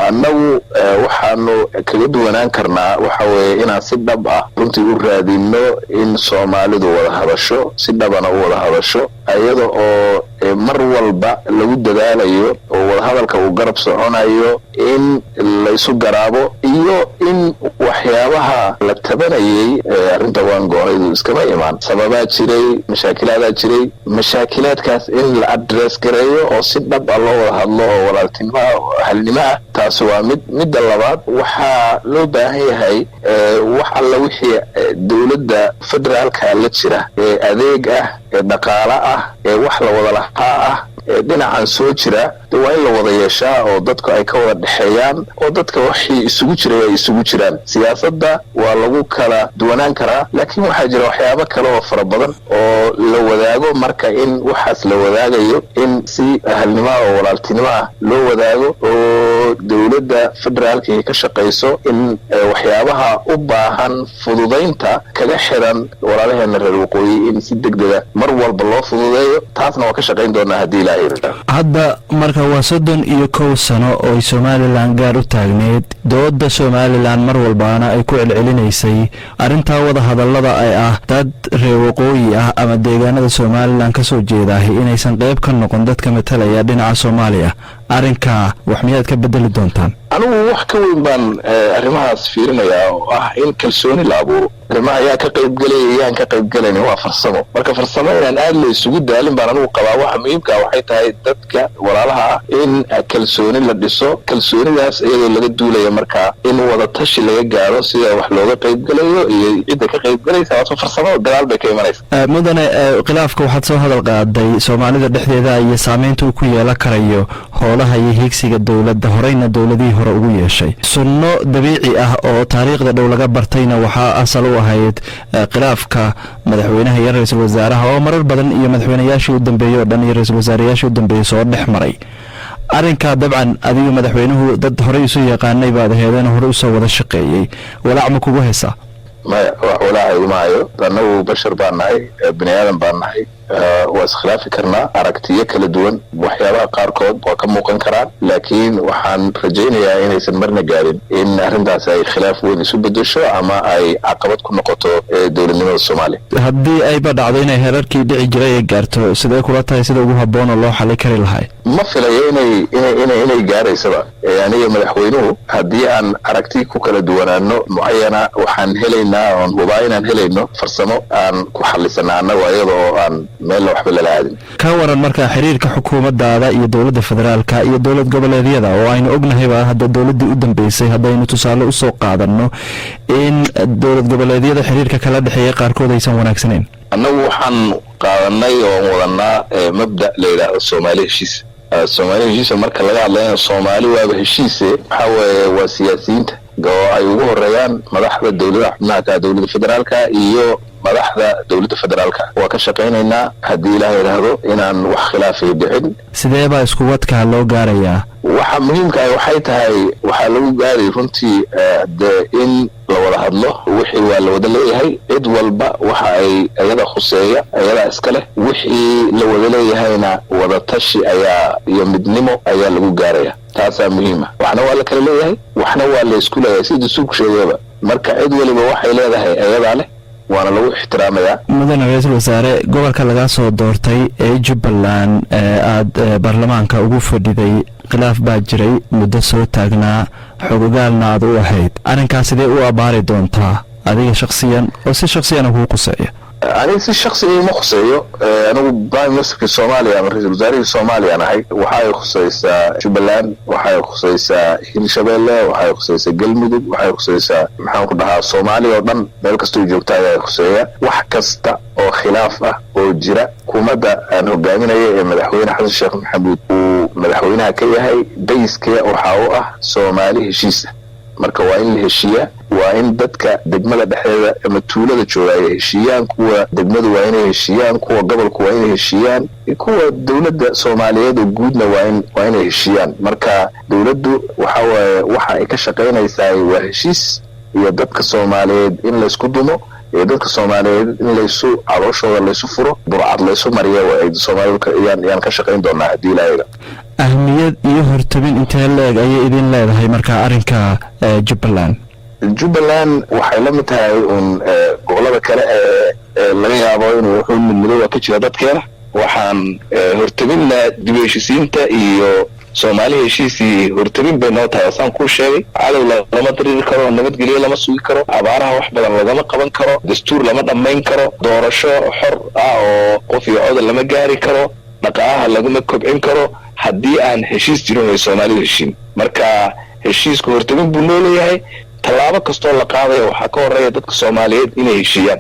Annagu waxaanu kaga duwanaan karnaa waxa weeye inaan si dhab ah runtii u raadino in Soomaalidu wada hadasho, si dhabana u wada hadasho, iyada oo mar walba lagu dadaalayo oo wadahadalka uu garab soconayo in laysu garaabo iyo in waxyaabaha la tabanayay. Arrinta waan goonaydu iskama imaan, sababaa jiray, mashaakiladaa jiray. Mashaakilaadkaas in la address gareeyo oo si dhab ah loo wada hadlo oo walaaltinimo ah oo ahalnimo ah, taasi waa mid. Midda labaad, waxaa loo baahan yahay wax alla wixii dowladda federaalka la jira ee adeeg ah, ee dhaqaale ah, ee wax la wada lahaa ah, ee dhinacan soo jira, de waa in la wada yeeshaa oo dadku ay ka wada dhexeeyaan oo dadka waxii isugu jiray ay isugu jiraan. Siyaasadda waa lagu kala duwanaan karaa, laakiin waxaa jira waxyaabo kale oo fara badan oo la wadaago. Marka in waxaas la wadaagayo in si ahalnimo ah oo walaaltinimo ah loo wadaago oo dowladda federaalka ay ka shaqayso in waxyaabaha u baahan fududaynta kaga xiran walaalaheena reer waqooyi in si deg dega mar walba loo fududeeyo, taasna waa ka shaqayn doonaa haddii Ilaahay yidhaahdo. Hadda marka waa 31 sano oo ay Somaliland gaar u taagneyd. Dooda Somaliland mar walbaana ay ku celcelinaysay arrintaa wada hadallada ay ah dad reer waqooyi ah ama deegaanada Somaliland ka soo jeedaahi inaysan qayb ka noqon dadka matalaya dhinaca Soomaaliya. Arrinkaa wax miyaad ka bedeli doontaan? Anigu wax ka weyn baan arrimahaas fiirinayaa oo ah in kalsooni la abuuro. Arrimaha ayaa ka qaybgelaya, iyaan ka qaybgelaynin, waa farsamo. Marka farsamo inaan aad la isugu daalin baan anigu qabaa. Waxa muhiimka ah waxay tahay dadka walaalaha ah in kalsooni la dhiso, kalsoonidaas iyadoo laga duulaya markaa in wada tashi laga gaaro sida wax looga qaybgelayo iyo cidda ka qaybgelaysa. Wato farsamada gadaal bay ka imanaysa. Mudane, khilaafka waxaad soo hadal qaaday Soomaalida dhexdeeda iyo saameynta uu ku yeelan karayo howlaha iyo hiigsiga dowladda, horeyna dowladihii hore ugu yeeshay. Sunno dabiici ah oo taariikhda dhow laga bartayna waxaa asal u ahayd khilaafka madaxweynaha iyo ra-iisul wasaaraha oo marar badan iyo madaxweynayaashii u dambeeyey oo dhan iyo ra-iisul wasaareyaashii u dambeeyey soo dhex maray. Arrinkaa dabcan adigu madaxweynuhu dad horey isu yaqaanay baad aheedeen, horey usoo wada shaqeeyey. Walaac ma kugu haysaa? Maya, wax walaaca iguma hayo. Annagu bashar baan nahay, bini aadan baan nahay, waa iskhilaafi karnaa, aragtiyo kala duwan waxyaabaha qaarkood waa ka muuqan karaan, laakiin waxaan rajaynayaa inaysan marna gaarin in arrintaasi ay khilaaf weyn isu bedesho ama ay caqabad ku noqoto dowladnimada Soomaaliya. Haddii ayba dhacdo inay heerarkii dhici jiray ay gaarto, sidee kula tahay sida ugu habboon oo loo xali kari lahay? Ma filayo inay gaaraysaba. Aniga madaxweynuhu haddii aan aragti ku kala duwanaano mucayana, waxaan helaynaa oon hubaa inaan helayno farsamo aan ku xalisana annagu ayada oo aan meelna waxba lala aadin. Ka waran marka xiriirka xukuumaddaada iyo dowladda federaalka iyo dowlad goboleedyada, oo aynu ognahayba hadda dowladdii u dambeysay haddaynu tusaale usoo qaadanno in dowlad goboleedyada xiriirka kala dhexeeya qaarkood aysan wanaagsanayn? Annagu waxaan qaadanay oon wadanaa mabda la yidhaahdo Soomaali heshiis. Soomaali heshiisa marka laga hadlayana, Soomaali waaba heshiise. Waxaa weeye waa siyaasiyiinta oo ay ugu horeeyaan madaxda dowladaha xubnaha ka dowladda federaalka iyo madaxda dowladda federaalka. Waa ka shaqaynaynaa haddii Ilaah yidhaahdo inaan wax khilaafay dhicin. Sidee baa isku wadkaa loo gaarayaa? Waxa muhiimka ah waxay tahay, waxaa lagu gaaray runtii dee in la wada hadlo. Wixii waa la wada leeyahay, cid walba waxa ay iyada khuseeya ayadaa iska leh. Wixii la wada leeyahayna wada tashi ayaa iyo midnimo ayaa lagu gaaraya, taasaa muhiima. Waxna waa la kala leeyahay, waxna waa la isku leeyahay, sida dastuurku sheegayba. Marka cid waliba waxay leedahay ayadaa leh, waana lagu ixtiraamayaa. Mudane ra-iisul wasaare, gobolka lagaa soo doortay ee Jubbaland ee aada baarlamaanka ugu fadhiday khilaaf baa jiray muddo soo taagnaa, xogogaalna aad u ahayd. Arrinkaas sidee u abaari doontaa adiga shaksiyan oo si shaksiyana kuu quseeya? Aniga si shaksiga ima khuseeyo. Anigu prime ministerkii Soomaaliya ama ra-isul wasaarihii Soomaaliyaan ahay. Waxay khusaysaa Jubbaland, waxay khusaysaa Hirshabeelle, waxay khusaysaa Galmudug, waxay khusaysaa, maxaan ku dhahaa, Soomaaliya oo dhan meel kastoo joogta ayaa khuseeya. Wax kasta oo khilaaf ah oo jira, xukuumadda aan hogaaminaya ee madaxweyne Xasan Sheekh Maxamuud uu madaxweynaha ka yahay, bayskee waxaa u ah Soomaali heshiisa. Marka waa in la heshiiyaa, waa in dadka degmada dhexdeeda ama tuulada jooga ay heshiiyaan, kuwa degmadu waa inay heshiiyaan, kuwa gobolku waa inay heshiiyaan, kuwa dowladda Soomaaliyeed oo guudna waa inay heshiiyaan. Marka dowladdu waxa waaye waxa ay ka shaqaynaysaa waa heshiis iyo dadka Soomaaliyeed in laysku dumo iyo dadka Soomaaliyeed in laysu calooshooda laysu furo, burcad laysu mariya. Soomaalidu yaan ka shaqayn doonaa haddii Ilaahayga. Ahmiyad iyo hortabin intee leeg ayay idin leedahay markaa arrinka Jubbaland? Jubbaland waxay la mid tahay uun gobollada kale ee laga yaabo inuu wuxuu midmadooba ka jira dadkeena. Waxaan hortabinna dib u heshisiinta iyo Soomaali heshiisii hortabin bay noo tahay. Saan kuu sheegay, cadow lama dariiri karo, nabadgelyo lama sugi karo, abaaraha wax badan lagama qaban karo, dastuur lama dhammayn karo, doorasho xor ah oo qof iyo codol lama gaari karo, dhaqaalaha laguma kobcin karo haddii aan heshiis jirin ay Soomaalidu heshiin. Marka heshiisku hortabin buu noo leeyahay. Tallaabo kastoo la qaadaya waxaa ka horreeya dadka Soomaaliyeed inay heshiiyaan.